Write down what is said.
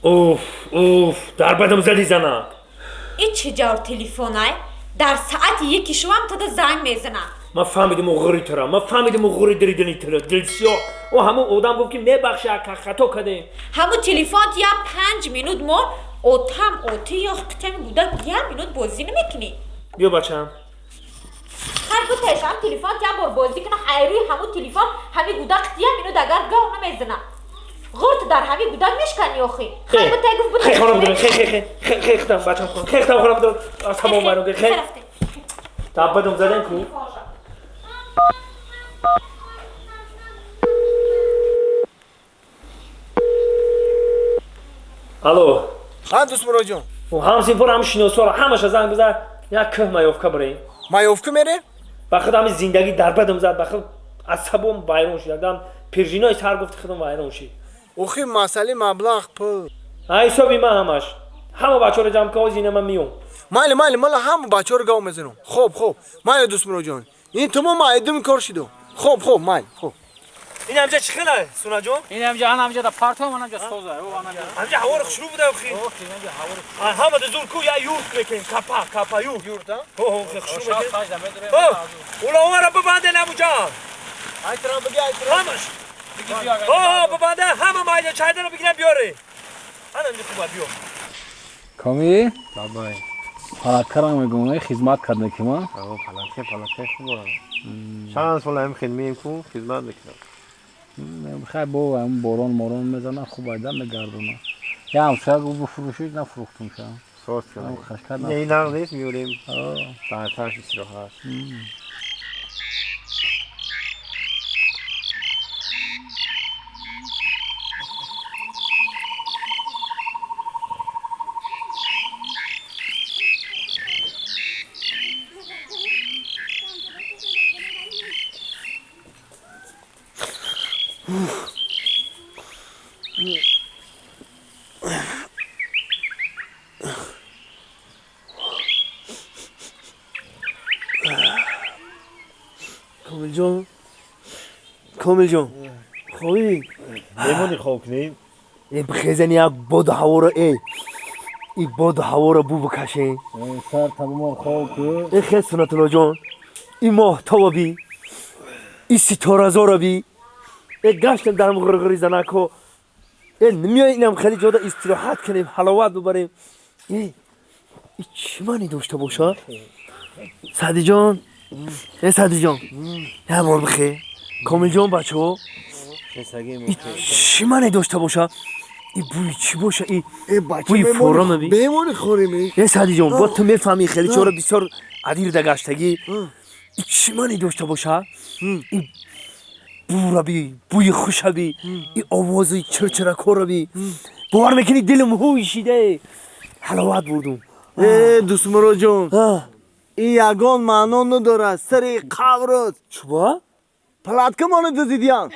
Уф, уф, дар бадам зади занак. И чӣ ҷавр телефонай? Дар саати яки шувам тада занг мезанам. Ман фаҳмидим уғури тура, ман фаҳмидим уғури диридини тура, дилсиёҳ. О ҳамун одам гуфт ки мебахши ака, хато кардем. Ҳамун телефон я 5 минут мо отам оти ё қитами гудак як минут бозӣ намекунӣ. Биё, бачам. Хай, бутеш ҳам телефон я бор бозӣ куна, айрӯи ҳамун телефон ҳами гудак я минут агар гав намезана. Ғурт дар ҳами гудак мешкани охи. Хай, бутай гуфт бутай. Хе, хона бидорем, хе, хе, хе, хе, хе, хитам, бачам, хона. Хе, хитам, хона бидорем. Аз ҳамон вайрон хе. Таббадум задем ку. Алло. Ҳа, Дӯстмуроҷон. Ҳамсинфор, ҳам шиносора, ҳамаша занг бизан, як кӯҳ маёвка бирем. Маёвка мерем? Ба худ ҳами зиндагӣ дар бадам зад, ба худ асабом вайрон шуд. Ягдам пиржинои сар гуфти худам вайрон шид. Охи, масъалаи маблағ, пул. Ҳа, ҳисоби ман ҳамаш. Ҳама бачаҳоро ҷамъ кун, ҳозир ина ман миём. Майли, майли, мала ҳама бачаҳоро гав мезанам. Хоб, хоб, майли, Дӯстмуроҷон. Ин тамом айдуми кор шиду. Хоб, хоб, майли, хоб. Ин ҳамҷа чӣ хела, Сунаҷон? Ин ҳамҷа, ан ҳамҷа да партом, ан ҳамҷа соза. О, ан ҳамҷа. Ҳамҷа ҳаворо хушрӯ буда охи. Охи, ҳамҷа ҳаворо. Ҳама да зур ку я юрт мекунем, капа, капа юрт. Юрт, а? Ҳо, ҳо, хушрӯ мекунем. Сажда медорем. Ҳо, уловаро бибанде намуҷа. Айтра биги, айтра. Ҳамаш. Ҳо, ҳо, бибанде, ҳама майда чайдаро бигирам биёре. Ана инҷа хуба биё. Коми? Бабай. Палаткарам мегӯм, хизмат карда ки ма? Аво, палатка, палатка хуб дорам. Чанд сол ҳам хидмат ку, хизмат мекунам. Хай, бо ҳам борон морон мезана, хуб айда мегардона. Я ҳамсоя гуфт бифурӯшид, нафурӯхтум ша. Соз кардам. Хашкар. Не, ин нағз нест, меёрем. Баъдтарш истироҳат. Комилҷон, Комилҷон, хобӣ? Мемонӣ хоб кунем? Э, бихезани, як боду ҳаворо, э, и боду ҳаворо бу бикашем. Сар тамомон хоб ку. Э, хел, Сунатуллоҷон, и моҳтоба би, и ситоразора би, э, гаштем дар ғирғири занако. Э, намеои инам хеле ҷода истироҳат кунем, ҳаловат бибарем. Э, и чӣ маъне дошта боша? Саъдиҷон, э, Саъдиҷон, як бор бихе. Комилҷон, бачаҳо, и чӣ маъне дошта боша? И бӯи чӣ боша? И бӯи форама би. Бемони хорем. Э, Саъдиҷон, бо ту мефаҳмӣ, хеле чора бисёр адирда гаштагӣ. И чӣ маъне дошта боша? И бура би, бӯи хуша би, и овози чирчиракора би. Бовар мекунӣ, дилам ҳуй шиде, ҳаловат бурдум. Э, Дӯстмуроҷон, ин ягон маъно надорад, сари қаброт. Чуба? Палаткамоно дуздидиян.